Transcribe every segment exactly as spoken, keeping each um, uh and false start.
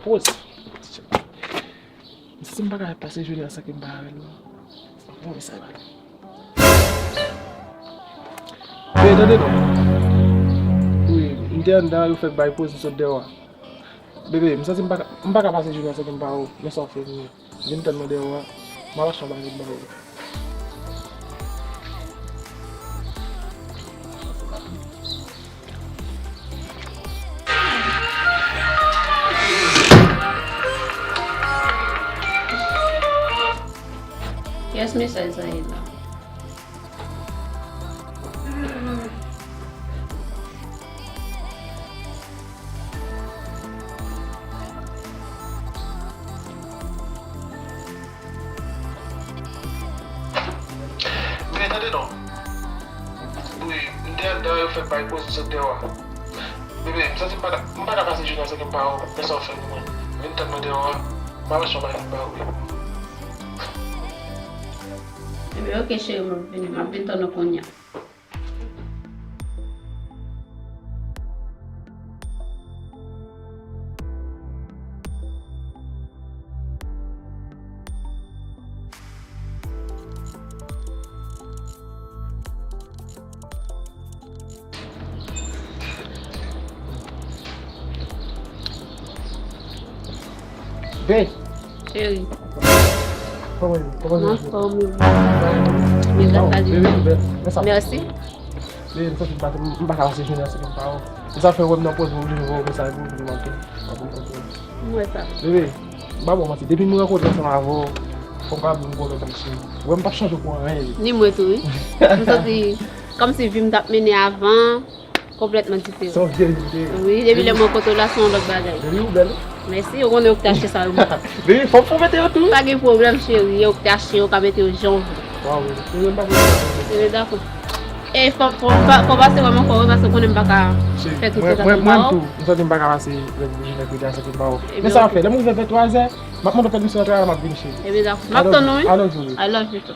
Poz. M santi m pa ka pase jounen an san ke m pa avè l, non. Bon, mesaj pa. Bebe, tande non. Wi, m te anndan, yo fè bay poz, m sot deyò a. Bebe, m santi m pa ka, m pa ka pase jounen an san ke m pa wè w. Men sa w fè pou mwen. Vin tann mwen deyò a. M ap achte yon bagay ba ou. Kiyès mesaj sa ye la? Bebe, tande non. Wi, m te anndan, yo fè bay poz, m sot deyò a. Bebe, m santi m pa ka, m pa ka pase jounen an san ke m pa wè w. Men sa w fè pou mwen. Vin tann mwen deyò a. M ap achte yon bagay ba ou. Ebyen, oke, cheri, m ap vini. M ap vin tann ou kounye a. Bebe. Cheri. Kòman, kòman... Anfòm, wi. Mwen gata di. Mèsi. Bebe, m santi m pa, m pa ka pase jounen an san ke m pa wè w. Se sa fè w wè m nan pòz, m oblije voye w mesaj pou w di m anpil. Mwen sa. Bebe, m pa ba w manti. Depi m rankontre ansanm avè w, fò m ka di w m kontan tankou si. Ou wè m p ap chanje pou anyen. Ni mwen tou, wi. M santi kòmsi vi m t ap mennen avan, konplètman diferan. Se yon vye vi m te... Wi, depi lè m rankontre w la, se yon lòt bagay. Bebe, ou bèl. Mèsi, ou konnen ou k te achte sa yo. Bebe, fò, fò w mete yo tou. Pa gen pwoblèm, cheri, ou k te achte yo, ou ka mete yo jan w vle. Waw, bebe, mwen pa konn sa. Bebe, dakò. E fò, fò, fò, fò w pase wè m ankò, wi, paske ou konnen m pa ka fè tout sa. Mwen, mwen tou, m santi m pa ka pase lè jounen mèkredi a san ke m pa wè w. Men sa w ap fè, lè m rive venntrwazè, m ap mande pèmisyon nan travay la, m ap vin, cheri. Ebyen, dakò. M ap tann ou, wi. I love you, baby. I love you too.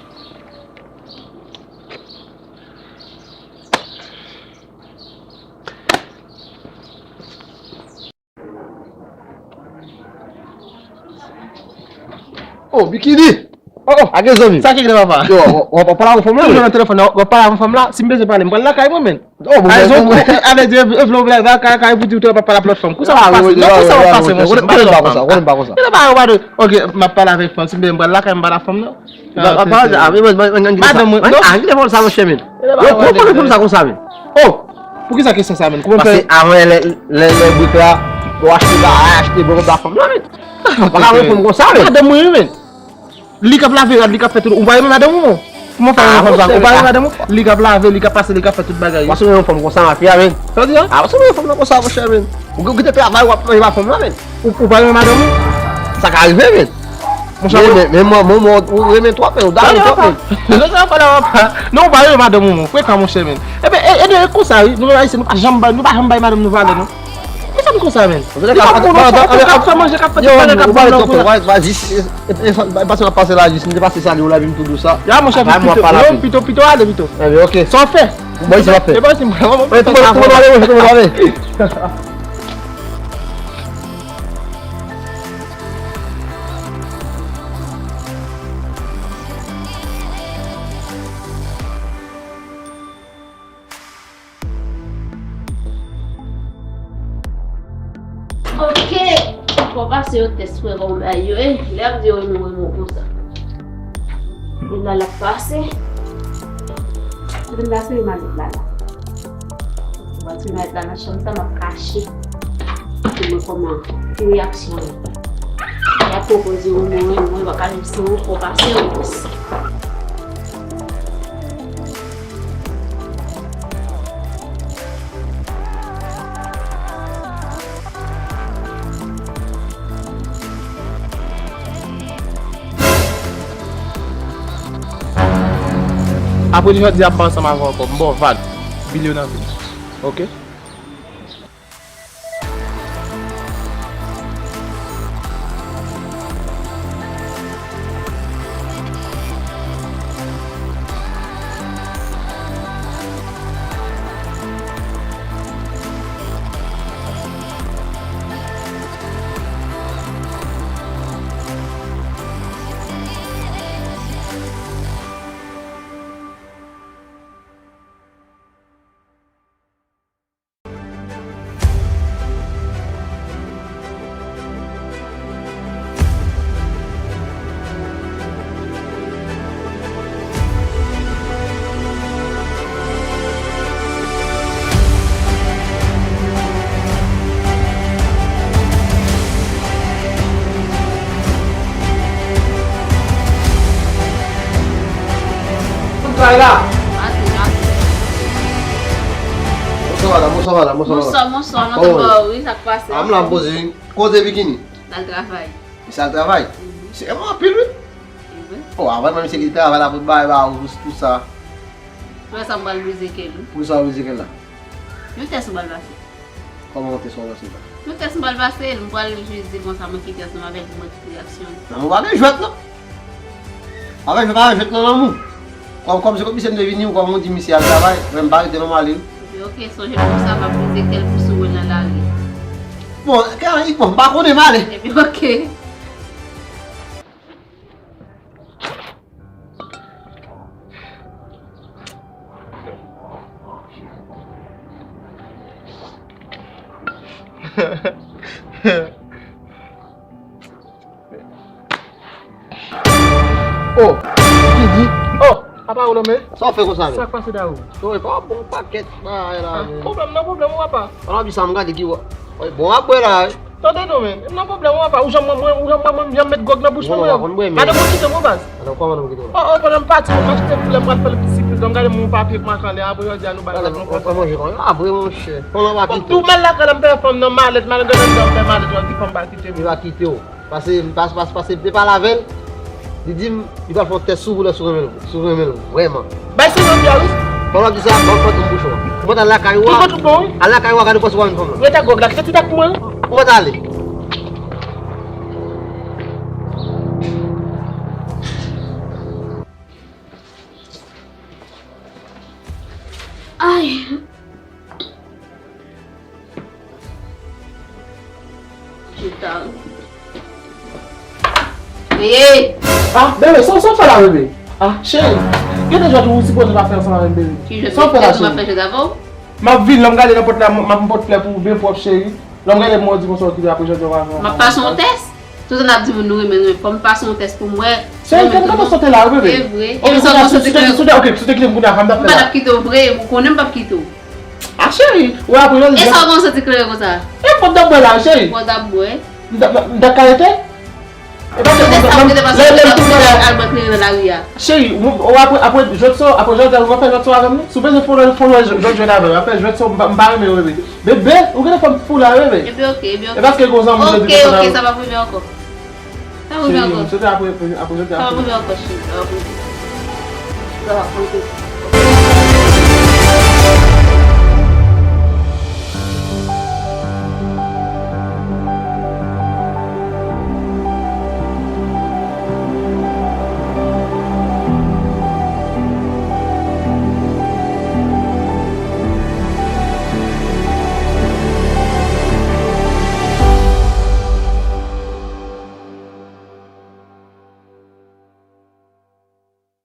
Oh, Bikini! Oh, oh. Ake zanmi. Sa ki gen, papa? Yo, w, w ap pale avèk fanm la, wi. Toujou nan telefòn nan, w ap pale avèk fanm la. Si m bezwen pale, m pral lakay mwen, men. Oh, bon, bon, bon. Avè di, vle w lakay, lakay pou di w te w ap pale avèk lòt fanm. Kousa w ap pase? Non, kousa w ap pase, monchè? M pa konn sa, m pa konn sa. Oke, m ap pale avèk fanm. Si m bezwen, m pral lakay, m pale ak fanm nan. Madanm mwen, non. Kite fanm sa, monchè, men. Yo, kòman fanm sa konsa, men? Oh! Poukisa kesyon sa, men? Kòman fè? Paske avan, lè, lè, lè brik la, yo achte bagay, achte brik ba fanm nan, men. Pa ka wè fanm konsa, men. Madanm mwen, men. Li k ap lave rad, li k ap fè tout. Ou pa renmen madanm ou, non? Kòman fè renmen fanm sa? Ou pa renmen madanm ou? Li k ap lave, li k ap pase, li k ap fè tout bagay. Paske renmen fanm konsa, mafya, men. Sa w di a? Ah, paske renmen fanm nan konsa, monchè, men. Ou, ou kite travay, w ap manje ba fanm nan, men. Ou, ou pa renmen madanm ou? Sa ka rive, men. Monchè, men, men, men, mwen, mwen, mwen, ou renmen twòp, men, ou damou twòp, men. Non, sa pa la, papa. Non, ou pa renmen madanm ou, frekan, monchè, men. Ebyen, e, e, e konsa, wi. Nou menm Ayisyen, nou pa janm bay, nou pa janm bay madanm nou valè, non. Ki fanm konsa, men? Li pa bon, non, fanm k ap fè manje, k ap fè tout bagay, k ap ban love konsa. Pase la jis, m te pase salye w la, epi m tou di w sa. Ya, monchè, pito, pito, pito ale, pito. Ebyen, oke. Sa w fè? Bon, sa w fè? E pa si mwen, mwen, mwen, mwen, mwen, mwen, mwen, mwen, mwen, mwen, Ok! Fò pase yo tès frè kòman bagay yo ye. Lè y ap di yo renmen w, renmen w konsa. Lala ap pase. Kote m ta sere manet Lala? Mwen tire manet la nan chanm sa, m ap kache. Pou mwen kòman, ki reyaksyon li. Y ap pwopoze w, mwen, mwen, mwen pa ka viv san ou, fò pase w. Apre jodi a, m pa ansanm avè w ankò. M ba w vag. Bliye w nan vi m. Oke? Ay la! Mati, mati. Bonswa, madanm, bonswa, madanm, bonswa, madanm. Bonswa, bonswa, mwen kontan wè w, wi, sa k pase? Ah, m la, m poze, wi. Kote bikini? L al travay. Misye al travay? Mhm. Se anpil, wi. E vre? Oh, avan menm se li travay la pou bay ba ou tout sa. Pou sa m pral brize kè l, wi. Pou sa w brize kè l la? Yon tès ou pral pase. Kòman yon tès w pral pase la? Yon tès m pral pase, m pral jis di konsa mwen ki tès m avè l pou mwen ki reyaksyon l. Lanmou pa gen jwèt non. Avè jwèt, avè jwèt nan lanmou. Kòm, kòm se kot misye m te vini, ou kòm ou di misye al travay, men m pa rete non, m ale. Epi oke, sonje pou sa m ap brize kè l pou sou wè l nan lari. Bon, kè, bon, m pa konnen, m ale. Epi oke. Oh, Didi. Oh, apa ou lanmè? Sa w fè konsa menm? Sa k pase, Dawou? Yo, e pa bon pakèt bagay la menm. Pwoblèm nan pwoblèm ou, apa? Ala di sa m gade ki wè. Bon, ap bwè la, wi. Tande non, men. M nan pwoblèm, ou apa? Ou janm wè mwen, ou janm wè mwen, m janm met gwòg nan bouch mwen, wi. Madanm mwen kite m, wi, baz. Madanm, kòman madanm kite w la? Oh, oh, pandan m pati, mwen achte ti lè m pral fè l ti plis, donk gade m yon papye k manke anlè, apre jodi a nou bay lòt. Pandan m pa kite w. Apre, monchè, pandan m pa kite w. Tou mal lakay la, m pè fanm nan malèt, malgre nan dèyè m pè malèt, yon ti fanm pa kite m. Li pa kite w. Pase, pase, pase, pase, m te pale avè l. Li di m, li pral fè yon tès sou ou lè si w renmen l, si w renmen l vrèman. Bay se jodi a, wi. Pandan w ap di sa, ban m fòt m bouch ou. Ou pa t al lakay ou a. Tout bon, tout bon, wi. Al lakay ou a, gade fòs ou pa vin fanm nan. Rete ak gwòg la, kite ti tak pou mwen. Ou pa t ale. Ay. Chita. Eye! Ah, bebe, sa, sa w fè la, bebe? Ah, cheri, gen de jwèt ou sipoze pa fè ansanm avè m, bebe. Ki jwèt? Sa w fè la, cheri? M ap fè jwèt avè w? M ap vin, lè m gade nan pòt la, m, m ap pot flè pou, byen pwòp, cheri. Lè m gade m, mwen di konsa w kite apre jodi a w pa fè ansanm. M ap pase yon tès. Tout an ap di moun nou renmen, nou renmen. Fò m pase yon tès pou m wè. Cheri, tèt mwen sote la, wi, bebe. E vre. Ok, kounye a, si w te kite m kounye a, fò m t ap fè la. M pa t ap kite w vre, ou konnen m p ap kite w. Ah, cheri, ou apre jodi a. E sa w konn santi kleren konsa? E m p ap bwè la, cheri. Ou p ap bwè? M t ap, m t ap ka rete? E pa se m t ap, m t ap, lè, lè m fin pale al bwè kleren nan lari a. Cheri, ou, ou apre, apre jwèt sa, apre jodi a, ou ap fè jwèt sa avè m, non? Si w bezwen fè lòt, fè lòt jwèt, jwèt avè m, ap fè jwèt sa, m pa, m pa renmen yo, bebe. Bebe, ou genlè fè m fou la, bebe. Epi oke, epi oke. E paske gon zanmi ou te di konsa. Oke, oke, sa p ap rive ankò. Sa p ap rive ankò. Cheri, m swete apre, apre jodi a. Sa p ap rive ankò, cheri. Sa p ap rive. Sa p ap rive.